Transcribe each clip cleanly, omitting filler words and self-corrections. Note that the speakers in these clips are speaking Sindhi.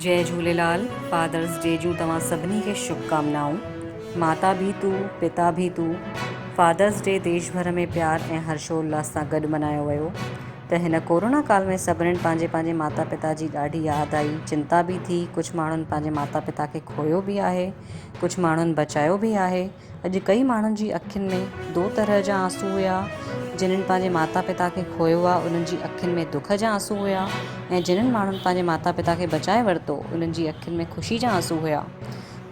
جئي جهوليلال فادرس ڊي جون توهان سڀني کي شڀڪامنائون ماتا ڀي تو پتا ڀي تو فادرس ڊي ديش ڀر ۾ پيار ۽ هرشو الاس سان گڏ منايو ويو ته هن ڪورونا ڪال ۾ سڀنين پنهنجي پنهنجي ماتا پتا جي ڏاڍي ياد آئي چنتا به ٿي ڪجهه ماڻهن پنهنجي ماتا پتا کي کويو به آهي ڪجهه ماڻهن بچايو به آهي اڄ ڪئي ماڻهن جي اکين ۾ دو طرح جا آنسو هيا. جنھن پنھنجي ماتا پتا کي کويو آ انھن جي اکين ۾ دک جا آنسو هيا ۽ جنھن ماڻهن پنھنجي ماتا پتا کي بچائي ورتو انھن جي اکين ۾ خوشي جا آنسو هيا.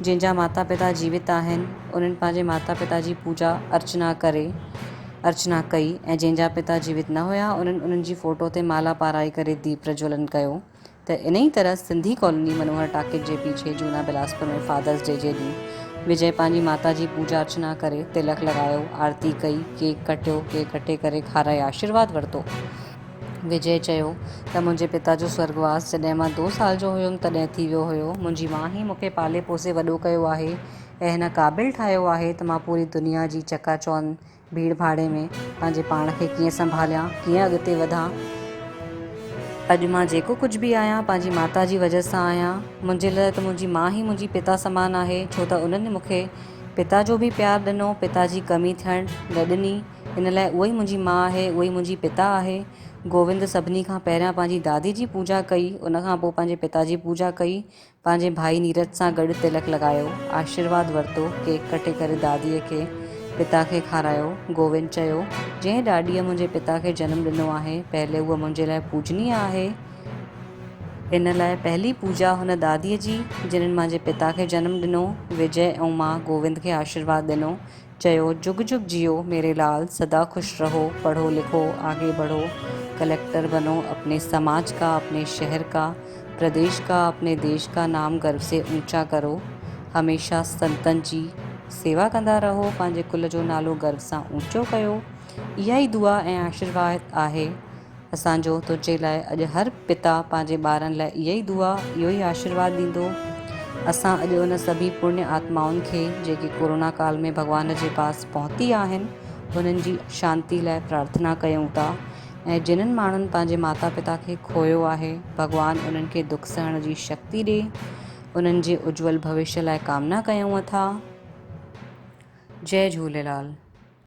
جنھن جا ماتا پتا جيوت آهن انھن پنھنجي ماتا پتا جي پوجا ارچنا ڪري ارچنا ڪئي ۽ جنھن جا پتا جيوت نه هيا انھن انھن جي فوٽو تي مالا پارائي ڪري ديپ پرجولن ڪيو. ته انهي طرح سنڌي ڪالوني منوهر ٽاڪيز جي پيڇي جونا بلاسپور ۾ فادرس ڊي جي ڏينهن وجئي پنهنجي ماتا جي پوجا ارچنا ڪري تلڪ لڳايو، آرتي ڪئي، ڪيڪ ڪٽيو، ڪيڪ ڪٽي ڪري کارائي آشيرواد ورتو. وجئي چيو ته منهنجي پتا جو سورڳواس جڏهن مان دو سال جو هيم تڏهن ٿي ويو هيو، منهنجي مان ئي مونکي پالي پوسي وڏو ڪيو آهي ۽ هن قابل ٺاهيو آهي ته مان پوري دنيا جي چڪاچوند ڀيڙ ڀاڙي ۾ پنهنجي پاڻ کي ڪيئن سنڀاليان، ڪيئن اڳتي وڌان. اڄ مان جيڪو ڪجهه به آهيان، پنهنجي ماتا جي وجهه سان آهيان. منهنجي لاء ته منهنجي ماء ئي منهنجي پتا سمان آهي، ڇو ته انهن مون کي پتا جو به پيار ڏنو، پتا جي ڪمي ٿيڻ نه ڏني. ان لاء اها ئي منهنجي ماء آهي، اها ئي منهنجي پتا آهي. گووند سڀني کان پهريان پنهنجي دادي جي پوڄا ڪئي، ان کان پوء پنهنجي پتا جي پوڄا ڪئي. پنهنجي ڀائي نيرج سان گڏ تلڪ لڳايو، آشيرواد ورتو، ڪيڪ ڪٽي ڪري داديء کي، پتا کي کارايو. گووند چيو، جنهن ڏاڏيء منهنجي پتا کي جنم ڏنو آهي، پهلي هوء منهنجي لاء پوجنيه آهي. ان لاء پهلي پوجا هن داديء جي، جنھن منهنجي پتا کي جنم ڏنو. وجئه ۽ مان گووند کي آشيرواد ڏنو. چيو، جگ جگ جيو ميري لال، سدا خوش رهو، پڙهو لکو، آگي بڙهو، ڪليڪٽر بنو، اپني سماج ڪا، اپني شهر ڪا، پرديش ڪا، اپني ديش ڪا نام گرو سي اونچا ڪرو، هميشه سنتن جي سيوا ڪندا رهو، پنهنجي ڪل جو نالو گرو سان اونچو ڪيو. اها ئي دعا ۽ آشيرواد آهي. اسان جو تنهنجي لاء اڄ هر پتا پنهنجي ٻارن لاء اها ئي دعا، اهو ئي آشيرواد ڏيندو. اسان اڄ ان سڀني پڻيه آتمائن کي جيڪي ڪورونا ڪال ۾ ڀڳوان جي پاس پهتي آهن، انهن جي شانتي لاء پرارٿنا ڪيون ٿا ۽ جنھن ماڻهن پنهنجي ماتا پتا کي کويو آهي، ڀڳوان انهن کي دک سهڻ جي شڪتي ڏي، انهن جي اجول ڀوشيه لاء ڪامنا ڪيون ٿا. جئي جهوليلال.